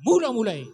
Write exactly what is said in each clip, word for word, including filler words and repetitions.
Mula-mula i.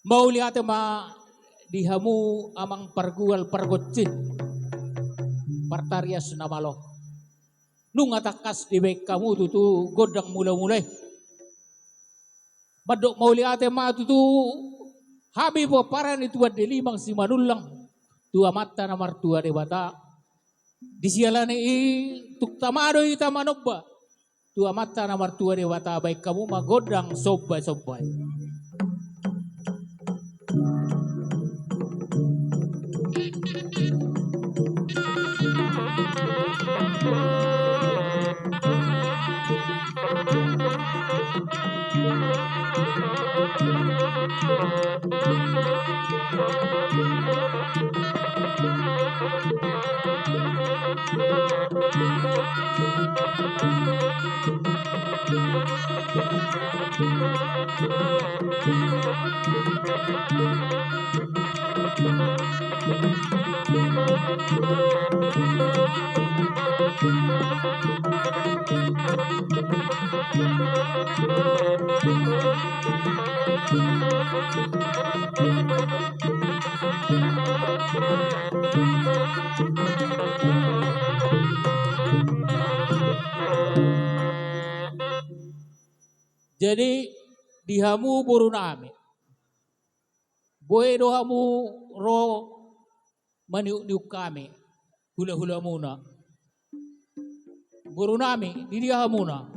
Mauliate ma di hamu amang pargual pargonsi, partarias na malo. Nunga tangkas dibaen hamu tutu gondang mula-mula i. Mandok mauliate ma tutu hami pomparan ni Tuan Deli Mang Simanullang tu Amanta na martua Debata. Di siala ni i tung tama do hita manomba tu Amanta na martua Debata, baen hamu ma gondang somba-somba i. Jadi, di hamu boru nami, boi do hamu ro maniuk-niuk hami, hula-hulamuna. Boru nami, di dia hamuna?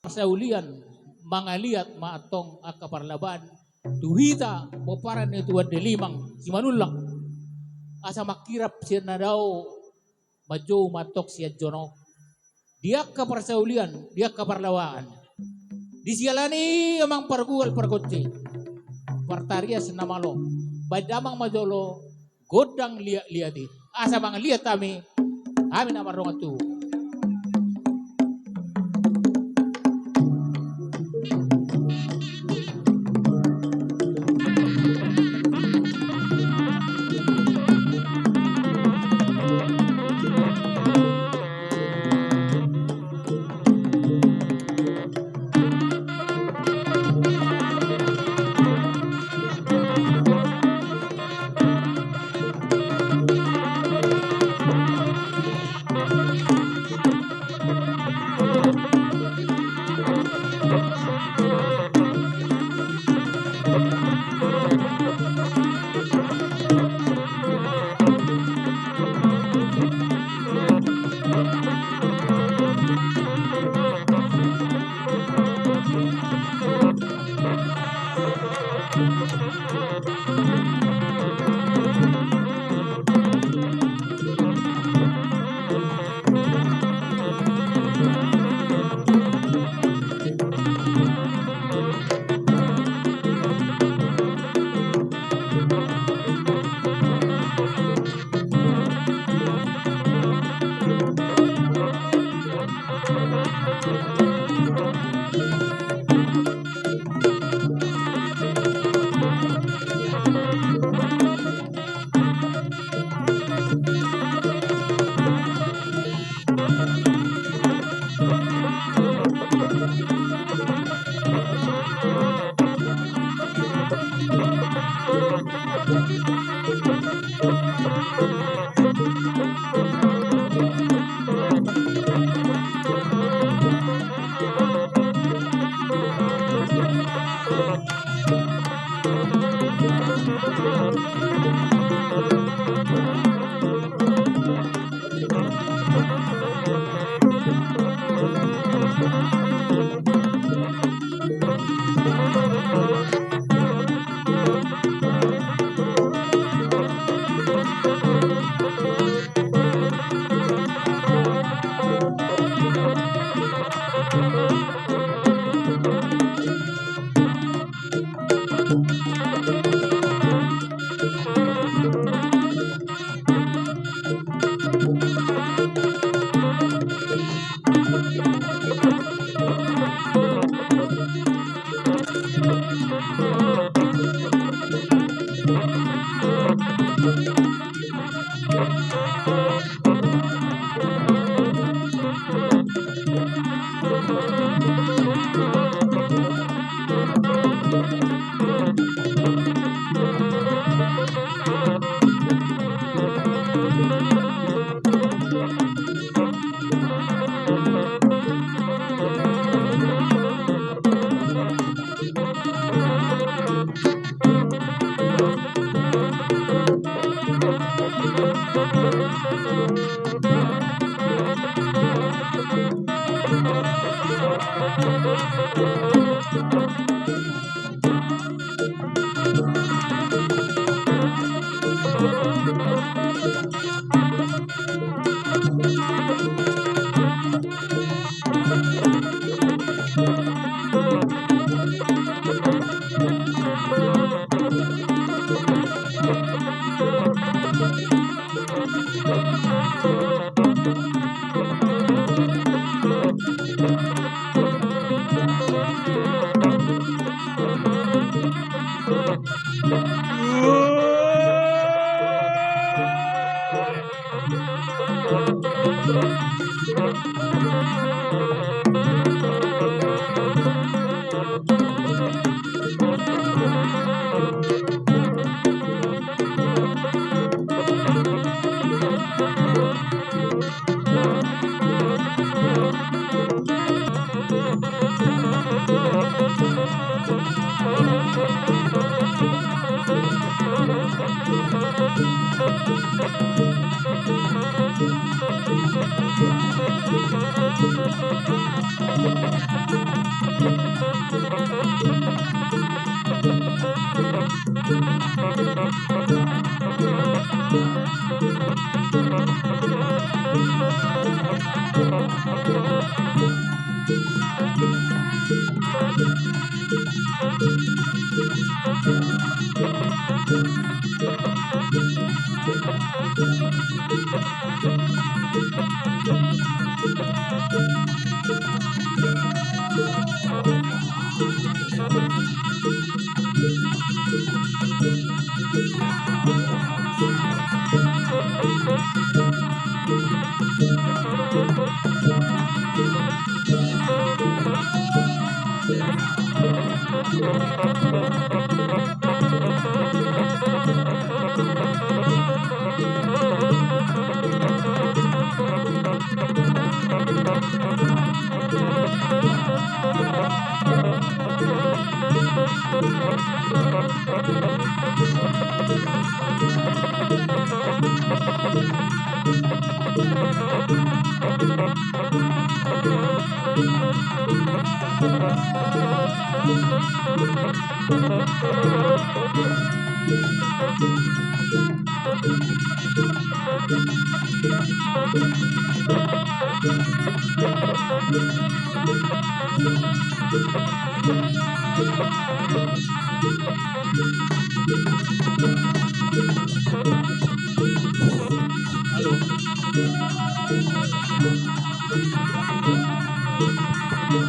Parsaulian, mangaliat ma antong angka parlabaan tu hita pomparan ni Tuan Deli Mang Simanullang. Asa mangkirap sian na dao, manjou ma antong sian jolo on di angka parsaulian, di angka parlabaan. Di siala ni i amang pargual pargonsi, partarias na malo, baen damang ma jolo gondang liat-liat i. Asa mangaliat hami, hami na mardongan tubu.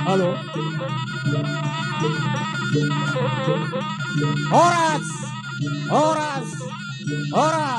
Halo. Horas! Horas! Horas!